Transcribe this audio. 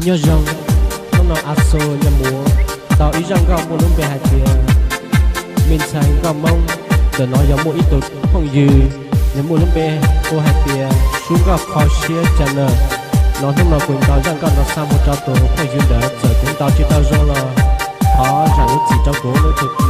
Nyob zoo, hnub no Aso Nyob Muas tau ib zaj nkauj muaj lub npe hais tias Me Ntxhais Nkauj Hmoob. Ntawm no yog muaj ib tug phooj ywg, nws muaj lub npe hu hais tias Sub Nkauj Kho Siab Channel no. Hnub no kuv ntaus zaj nkauj no xa mus rau tus phooj ywg ntawd, txawm kuv ntaus tsis tau zoo los thov zam lub txim rau kuv, tus